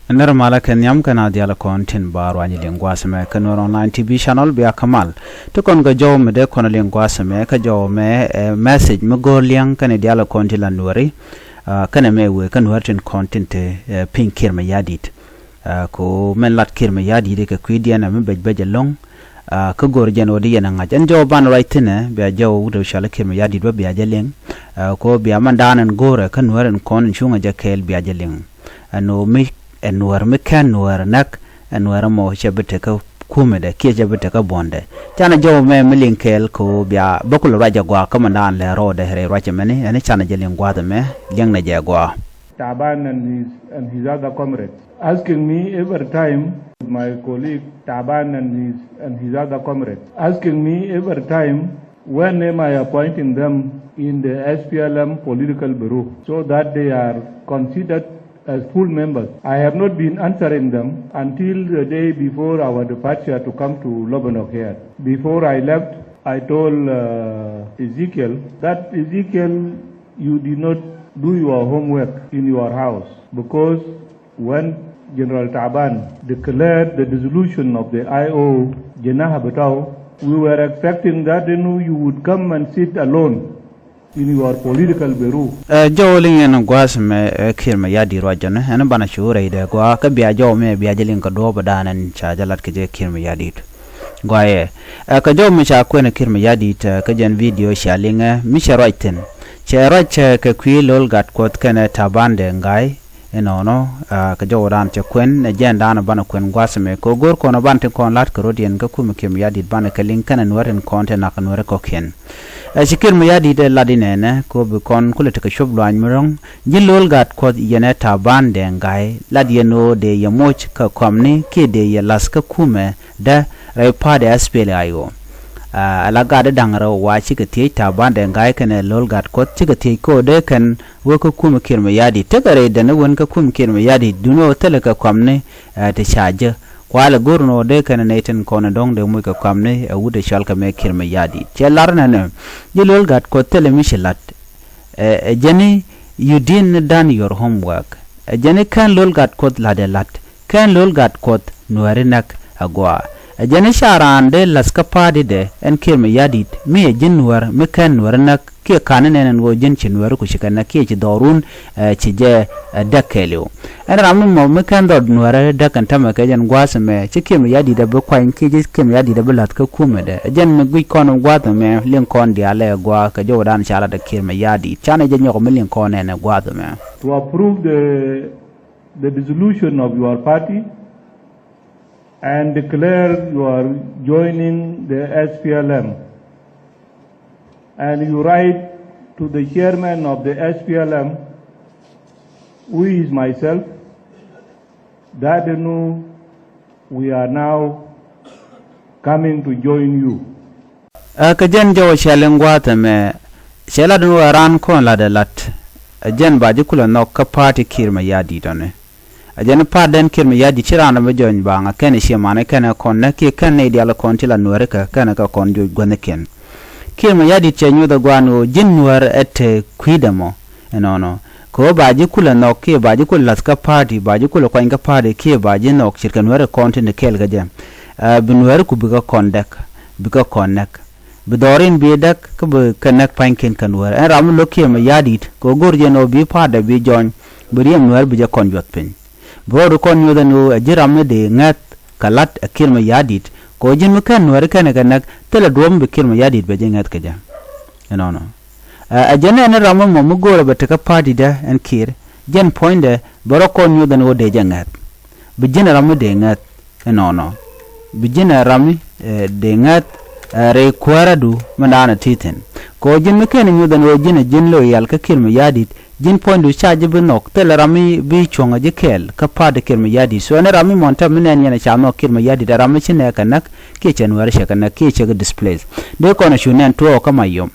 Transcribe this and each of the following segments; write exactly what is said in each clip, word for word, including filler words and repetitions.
Nɛr malä kɛ nhiam kɛn a dial kɔn tin ba ruany liŋ gua̱a̱th mɛ kɛ Nuer Online T V channel bia kä mal. Ti kɔn kɛ jɔw mi dee kɔn liŋ gua̱a̱th mɛ kɛ jɔw mɛ, eh, message mi go̱o̱r liɛŋ kɛn dial kɔn tin la Nueri. Ah, kɛnɛ mɛ wee kä Nuer tin kɔn tin te, eh, piny Kiir Mayardit. Ah, ko mɛn lat Kiir Mayardit kɛ kui̱diɛn a mi bɛc bɛc ɛlɔ̱ŋ. Ah, kä go̱o̱r jɛn ɣöö di yɛn a ŋa̱c ɛn jɔw ban ruac thi̱nɛ bia jɔw wut ɛ cɔal Kiir Mayardit bä bia jɛ liŋ. Ah, ko bia mɛn daan ɛn go̱o̱rɛ kä Nuer ɛn kɔn ɛn cuŋɛ jɛ kɛɛl bia jɛ liŋ. Ɛn ɣöö mi ɛ Nuer mi kɛn Nuer näk, ɛ Nuer ɛmɔ cɛ bi tekä kumɛdɛ kiɛ cɛ bi tekä buɔ̱ndɛ. Canɛ jɔw mɛ mi liŋ kɛɛl kɛ ɣöö bia bä kulɛ ruac ɛ gua̱a̱k kä mɛn daan lɛ rɔɔdɛ rɛy ruac ɛmɛni ɛn canɛ jɛ liŋ gua̱a̱th ɛmɛ liɛŋnɛ jɛ ɛ gua̱a̱. Taban and his, and his other comrades, asking me every time, my colleague Taban and his, and his other comrades, asking me every time, when am I appointing them in the S P L M political bureau so that they are considered as full members? I have not been answering them until the day before our departure to come to Lobanok here. Before I left, I told, uh, Ezekiel that, Ezekiel, you did not do your homework in your house, because when General Taban declared the dissolution of the I O, Jenah Betau, we were expecting that, you know, you would come and sit alone in your political bureau. Eh, jɔw liŋ ɛn gua̱a̱th mɛ, eh, Kiir Mayardit ruac jɔnɛ ɛn banɛ cu rɛy dɛ gua̱a̱ kä bia jɔw mɛ bia jɛ liŋ kɛ duɔ̱ɔ̱p dan ɛn ca jɛ lat kɛ jɛ Kiir Mayardit. Guayɛ, eh, kɛ jɔw mi ca kuɛn Kiir Mayardit, eh, kä jɛn video cia liŋɛ mi cɛ ruac thi̱n. Cɛ ruac, eh, kɛ kui̱ Lol Gatkuoth kɛnɛ Taban Deng Gai. Inɔnɔ, ah, kɛ jɔw dan cɛ kuɛn ɛ jɛn dan banɛ kuɛn gua̱a̱th mɛ kɛ go̱o̱r kɔn ban tin kɔn la̱t kɛ rot yɛn kä kumɛ Kiir Mayardit banɛ kɛ liŋ kɛnɛ Nuer in kɔn tin nak Nuer kɔkiɛn. Ɛ ci Kiir Mayardit ɛ lat inɛnɛ kɛ bi kɔn kulɛ tekɛ cuɔp luany mi rɔ̱ŋ ji̱ Lol Gatkuoth yɛn ɛ Taban Deng Gai lat yɛn ɣöö dee yɛ moc kɛ kɔmni kiɛ dee yɛ la̱th kä kumɛ dä rɛy pa̱a̱t ɛ S P L A I O. Ah, ala gat da̱ŋ rɛw wa cikɛ thiec Taban Deng Gai kɛnɛ Lol Gatkuoth cikɛ thiec kɛ ɣöö dee kɛn wä kä kumɛ Kiir Mayardit. Tekɛ rɛy dɛn wän kä kumɛ Kiir Mayardit duundɛ ɣöö thilɛ kɛ kɔmni, eh, ti ca jɛ. Kualɛ go̱r ni ɣöö dee kɛnɛ nɛy tin kɔn dɔ̱ŋ dee moc kɛ kɔmni, eh, wut ɛ cɔal kɛ mɛ Kiir Mayardit. Cɛ lar nɛnɛ ji̱ Lol Gatkuoth thilɛ mi ci la̱t. Eh, eh, jɛni you didn't done your homework. Eh, jɛni kɛn Lol Gatkuoth la̱t ɛ la̱t. Kɛn Lol Gatkuoth Nuɛri näk agua. Ɛ jɛn i̱ ca raan dee la̱th kä pa̱a̱tidɛ ɛn Kiir Mayardit mi ɛ ji̱n Nuɛr mi kɛn Nuɛri näk kiɛ ka̱n inɛn ɛn ɣöö ji̱n ci Nuɛri ku ci kɛ näk kiɛ ci dhɔrun, eh, ci jɛ, eh, däk kɛɛliw. Ɛn ram mi mɔ mi kɛn dhɔr Nuɛri däk ɛn tämɛ kɛ jɛn gua̱a̱th ɛmɛ ci Kiir Mayardit ɛ bi kuany kiɛ ci Kiir Mayardit ɛ bi la̱th kä kumɛdɛ. Ɛ jɛn mi guic kɔn ɛn gua̱a̱th ɛmɛ liŋ kɔn diaalɛ ɛ gua̱a̱th kɛ jɔwdan ca lat ɛ Kiir Mayardit. Canɛ jɛ nyɔk mi liŋ kɔn ɛn ɛ gua̱a̱th ɛmɛ. To approve the the dissolution of your party and declare you are joining the S P L M. And you write to the chairman of the S P L M, who is myself, that, you know, we are now coming to join you. Ɛ kɛ jɛn jɔwä cɛ liŋ gua̱a̱th ɛmɛ cɛ lat ni wä raan kɔn lat ɛ lat. Ɛ jɛn ba ji̱ kulɛ nhɔk kä pa̱a̱t ti Kiir Mayardit ɔni. Ɛ jɛn pa̱a̱t den Kiir Mayardit ci raan ɛ mi jɔny baŋ ɛ kɛn ɛ ciɛ man ɛ kɛn ɛ kɔn nɛ kiɛ kɛn nɛ i̱ dial ɛ kɔn ti la Nuɛri kɛ kɛn ɛ kɛ kɔn joc guäthnikiɛn. Kiir Mayardit cɛ nyuth ɛ gua̱a̱n ɣöö ji̱n Nuɛr ɛ te kui̱dɛ mɔ. Ɛnɔnɔ kɛ ɣöö ba ji̱ kulɛ nhɔk kiɛ ba ji̱ kulɛ la̱th kä pa̱a̱ti ba ji̱ kulɛ kuany kä pa̱a̱ti kiɛ ba ji̱ nhɔk ce̱tkɛ Nuɛri kɔn tin te kɛɛl kä jɛ. Ɛ bi Nuɛri ku bikɛ kɔn däk bikɛ kɔn näk. Bi dhɔrin bi däk kä bi kɛ näk pa̱nykiɛn kä Nuɛri ɛn ram mi lo̱k Kiir Mayardit kɛ ɣöö go̱r jɛ nɔ bi pa̱a̱tdɛ bi jɔny bi riɛm Nuɛri bi jɛ kɔn juɔth piny. Bi rɔɔdu kɔn nyuɔth ɛn ɣöö ɛ ji̱ ram mi dee ŋäth kɛ la̱t ɛ Kiir Mayardit kɛ ɣöö ji̱n mi kɛn Nuɛri kɛn ɛ kɛ näk thilɛ duɔ̱ɔ̱p mi bi Kiir Mayardit bɛ ji̱ ŋäth kɛ jɛ. Ɛnɔnɔ. Ɛ, ɛ jɛn ɛn ram mi mɔ mi go̱o̱rɛ bɛ tekä pa̱a̱tdɛ ɛn Kiir, jɛn puɔ̱nydɛ bɛ rɔ kɔn nyuɔth ɛn ɣöö dee jɛ ŋäth. Bi ji̱n ɛ ram mi dee ŋäth ɛnɔnɔ. Bi ji̱n ɛ ram mi, ɛ, dee ŋäth, ɛ, rɛy kuääradu mi daanɛ ti thi̱n. Kɛ ɣöö ji̱n mi kɛn nyuɔth ɛn ɣöö ji̱n ɛ ji̱n loyal kä Kiir Mayardit, ji̱n puɔ̱nydu ca ji̱ bi nhɔk, thilɛ ram mi bi cuɔ̱ŋ ɛ ji̱ kɛɛl kä pa̱a̱tdɛ Kiir Mayardit. So ɛn ram mi mɔn tɛm mi nɛn yɛn ɛ ca nhɔk Kiir Mayardit, ɛ ram mi ci nɛɛkɛ näk, kiɛ cɛ Nuɛri cɛ kɛ näk, kiɛ cɛ kɛ displace. Dee kɔn ɛ cu nɛn tuɔɔk kä Mayom.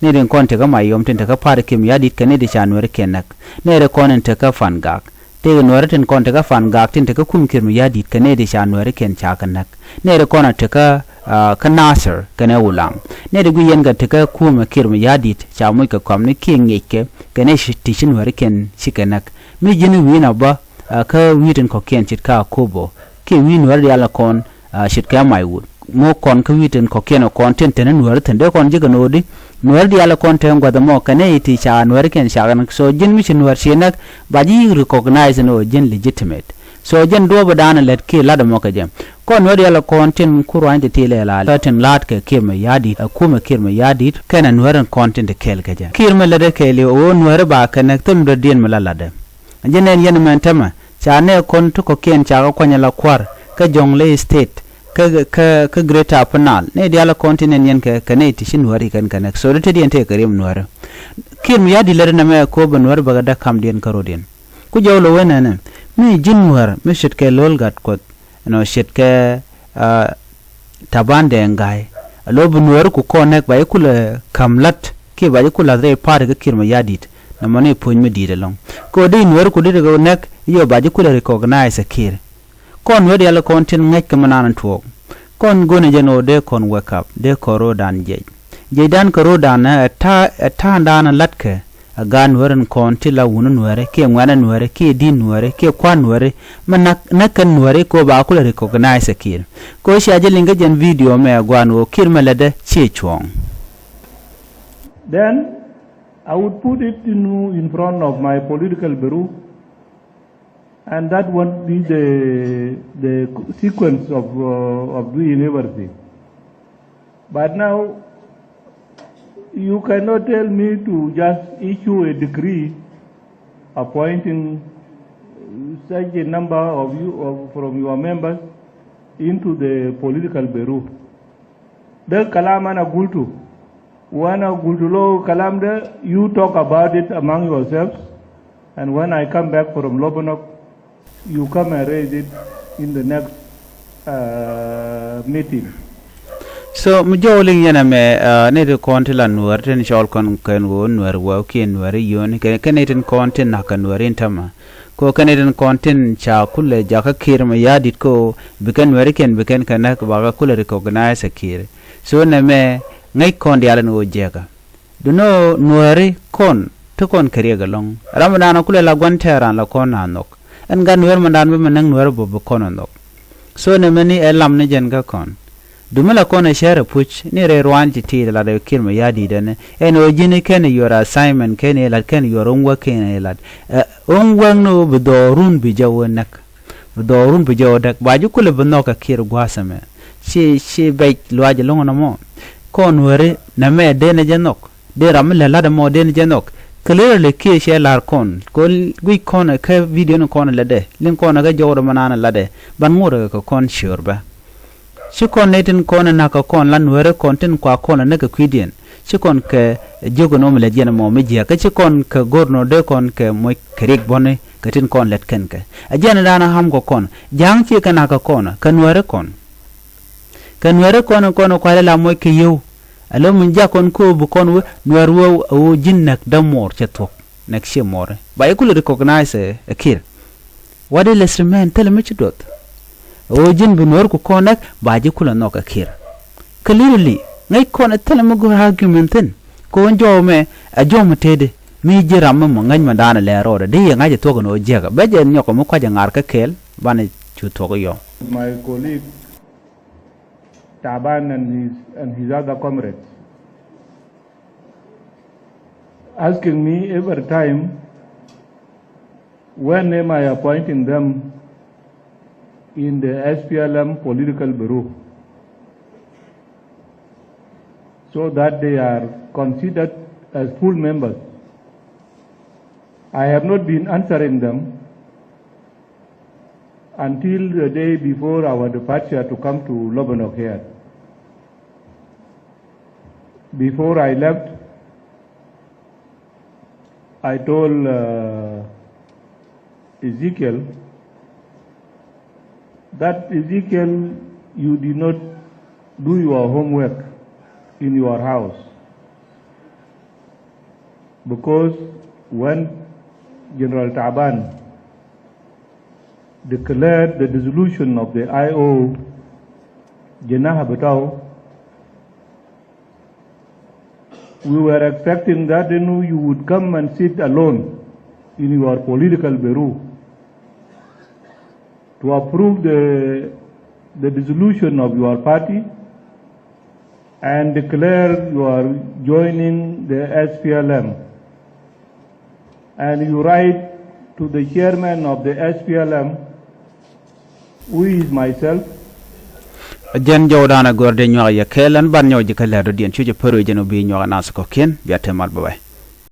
Nɛy tin kɔn tekä Mayom tin tekä pa̱a̱t Kiir Mayardit kɛ nɛy ti ca Nuɛri kɛn näk. Nɛy ti kɔn in tekä Pangak. Tëëkɛ Nuɛri tin kɔn tekä Pangak tin tekä kum Kiir Mayardit kɛ nɛy ti ca Nuɛri kɛn ca kɛ näk. Nɛy ti kɔn a tekä, ah, kä Nasir kɛnɛ Ulaŋ. Nɛy ti guic yɛn kɛ tekä kum Kiir Mayardit ca moc kɛ kɔmni kiɛ ŋiɛckɛ kɛ nɛy ti ci Nuɛri kɛn ci kɛ näk. Mi ji̱n wi̱i̱n a bä, kä wi̱i̱ tin kɔ̱kiɛn ce̱tkɛ Akobo kiɛ wi̱i̱ Nuäär diaal kɔn ce̱tkɛ Maiwut. Ŋo̱o̱k kɔn kä wi̱i̱ tin kɔ̱kiɛn kɔn tin te ni Nuäär thi̱n dee kɔn ji̱ kɛ no̱o̱di. Nuäär diaal kɔn te gua̱th ɛmɔ kɛ nɛy ti ca Nuäärikiɛn ca kɛn. So ji̱n mi ci Nuäär ci näk ba ji̱ yi̱k recognize ni ɣöö ji̱n legitimate. So jɛn duɔ̱ɔ̱p ɛ da̱a̱n ɛ lät kiɛ la̱t ɛmɔ kɛ jɛ. Kɔn Nuäär diaal kɔn tin ku ruany ti ti lɛ la tin la̱a̱t kɛ Kiir Mayardit, ɛ kumɛ Kiir Mayardit kɛnɛ Nuäär in kɔn tin ti kɛɛl kɛ jɛ. Kiir mi lätdɛ kɛɛliw ɣöö Nuääri ba kɛ näk thil mi dɔ̱diɛn mi la la̱tdɛ. Jɛn ɛn yɛn mɛn tämɛ ca nɛɛ kɔn ti kɔ̱kiɛn ca kɛ kuany ala kua̱r kä Jonglei State kä kä kä Greater Upper Nile. Nɛy diaal kɔn tin ɛn yɛn kɛ kɛ nɛy ti ci Nuääri kɛn kɛ näk. So di te diɛn tëë kɛ riɛm Nuääri. Kiir Mayardit lätdɛ nɛmɛ ɛ ko̱o̱p ɛ Nuääri bɛ kɛ däk kamdiɛn kä rɔ̱diɛn. Ku jɔw lɛ wen ɛnɛ mi ji̱n Nuäär mi ce̱tkɛ Lo̱l Gatkuoth ɛnɔ ce̱tkɛ Taban Deng Gai. A lo̱ bi Nuääri ku kɔn näk ba ji̱ kulɛ ka̱m la̱t kiɛ ba ji̱ kulɛ la̱t rɛy party kä Kiir Mayardit. Nɔmɔ ni puɔ̱ny mi di̱i̱t ɛlɔ̱ŋ kɛ ɣöö dee Nuääri ku dee kɛ näk i̱ ɣöö ba ji̱ kulɛ recognize ɛ Kiir. Kɔn Nuäär diaal kɔn tin ŋäc kɛ mi naan tuɔɔk. Kɔn go̱nɛ jɛn ɣöö dee kɔn wake up, dee kɔn ro̱o̱dan jiɛc. Jiɛcdan kɛ ro̱o̱dan ɛ ta̱a̱ ɛ ta̱a̱dan ɛ la̱tkɛ ɛ gaat Nuääri in kɔn ti la wuni Nuääri kiɛ ŋuɛ̈tni Nuääri kiɛ di̱t Nuääri kiɛ kua̱r Nuääri mi näk näk kɛn Nuääri kɛ ɣöö ba kulɛ recognize ɛ Kiir. Kɛ ɣöö cia jɛ liŋ kä jɛn video mɛ ɛ gua̱a̱n ɣöö Kiir mɛ lätdɛ ciɛ cuɔ̱ɔ̱ŋ. Then I would put it in, in front of my political bureau. And that would be the, the sequence of, uh, of doing everything. But now, you cannot tell me to just issue a decree appointing such a number of you, of, from your members into the political bureau. De kalam ana gultu. Wa ana gultu lo kalam de, you talk about it among yourselves. And when I come back from Lobonok, you come and raise it in the next, uh, meeting. So mi jɔw liŋ yɛn ɛmɛ, uh, ni ti kɔn ti la Nuäär tin cɔl kɔn kɛn ɣöö Nuäär wäw kiɛ Nuäär yio̱o̱ni kɛ, kɛ ni tin kɔn tin na̱k kɛ Nuäär in tämɛ. Kɛ ɣöö kɛn itin kɔn tin ca kulɛ jakä Kiir Mayardit kɛ ɣöö bikɛn Nuäärikiɛn bikɛn kɛ näk bakä kulɛ recognize ɛ Kiir. So nɛmɛ ŋäc kɔn diaal ɛn ɣöö jiɛkä. Duŋni ɣöö Nuääri kɔn ti kɔn kɛ riɛk ɛlɔ̱ŋ. Ram mi da̱a̱n kulɛ la gua̱n tɛɛr an la kɔn a nhɔk. Ɛn gat Nuäär mi da̱a̱n bi mi näk Nuäär bä bi kɔn a nhɔk. So nɛmɛ ni ɛ lam ni jɛn kä kɔn. Duŋ mi la kɔn ɛ cär ɛ puc ni rɛy ruaani ci tiit ɛ lat ɛ Kiir Mayardit ɛn ɛn ɣöö ji̱n kɛn your assignment kɛn ilat kɛn your homework kɛn ilat. Ɛ, homework ni ɣöö bi dhɔɔrun bi jɛ wä näk. Bi dhɔɔrun bi jɛ wä däk ba ji̱ kulɛ bi nhɔk ɛ Kiir gua̱a̱th ɛmɛ. Ci, ci bɛc luaac ɛlɔ̱ŋ ɛn ɛmɔ. Kɔn Nuääri nɛmɛ dee ni jɛ nhɔk. Dee ram mi lɛ la̱t ɛmɔ dee ni jɛ nhɔk. Clearly kiɛ cɛ la̱r kɔn kɛ guic kɔn ɛ kɛ video ni kɔn ɛ lätdɛ liŋ kɔn ɛ kɛ jɔwdɛ mi naan ɛ lätdɛ. Ban ŋot ɛ kɛ kɔn ciöör bä. Ci kɔn nɛy tin kɔn ɛ na̱k kɛ kɔn la Nuääri kɔn tin kua kɔn ɛ näk kɛ kui̱diɛn. Ci kɔn kɛ jiök ɛn ɣöö mi lɛ jiɛn ɛmɔ mi jiääk kä ci kɔn kɛ go̱r ɛn ɣöö dee kɔn kɛ moc kɛ riɛk buɔ̱ni kɛ tin kɔn lät kɛn kɛ. Ɛ jiɛn ɛ da̱a̱n ɛ ɣam kɛ kɔn. Ja̱a̱ŋ ciɛ kɛ na̱k kɛ kɔn kä Nuääri kɔn. Kɛ Nuääri kɔn kɔn kualɛ la moc kɛ yio̱w. Ɛ lo̱ mi jak kɔn ko̱o̱p bi kɔn wee Nuäär wee ɛ ɣöö ji̱n näk dämuɔɔr cɛ thuɔ̱k. Näk ciɛ muɔɔri ba yɛ kulɛ recognize ɛ Kiir. What is remain thilɛ mi ci duɔth. Ɛ ɣöö ji̱n bi Nuäär ku kɔn näk ba ji̱ kulɛ nhɔk ɛ Kiir. Clearly ŋäc kɔn ɛ thilɛ mi go̱r argument thi̱n. Kɛ ɣöö jɔw mɛ ɛ jɔw mi tëëdi mi ji̱ ram mi mɔ ŋäc mi da̱a̱n ɛ lɛɛr rɔɔdɛ di yɛ ŋa̱c ɛ thuɔ̱k ɛn ɣöö jiäkä bɛ jɛ nyɔk ɛ mi kuac ɛ ŋa̱r kä kɛɛl banɛ cu thuɔ̱k ɛ yɔ̱ɔ̱ŋ. My colleague Taban and his, and his other comrades asking me every time, when am I appointing them in the S P L M political bureau so that they are considered as full members? I have not been answering them until the day before our departure to come to Lobanok here. Before I left, I told, uh, Ezekiel that, Ezekiel, you did not do your homework in your house. Because when General Taban declared the dissolution of the I O, Jenah Betao, we were expecting that, you know, you would come and sit alone in your political bureau. to approve the, the dissolution of your party and declare you are joining the S P L M. And you write to the chairman of the S P L M, who is myself. Jɛn jɔwdan a gɔr dee nyuak yɛ kɛɛl ɛn ban nyɔk ji̱ kä lɛr dɔ̱diɛn cu jɛ pär wee jɛn wä bi nyuak a nath kɔ̱kiɛn bia te mal bä wɛ.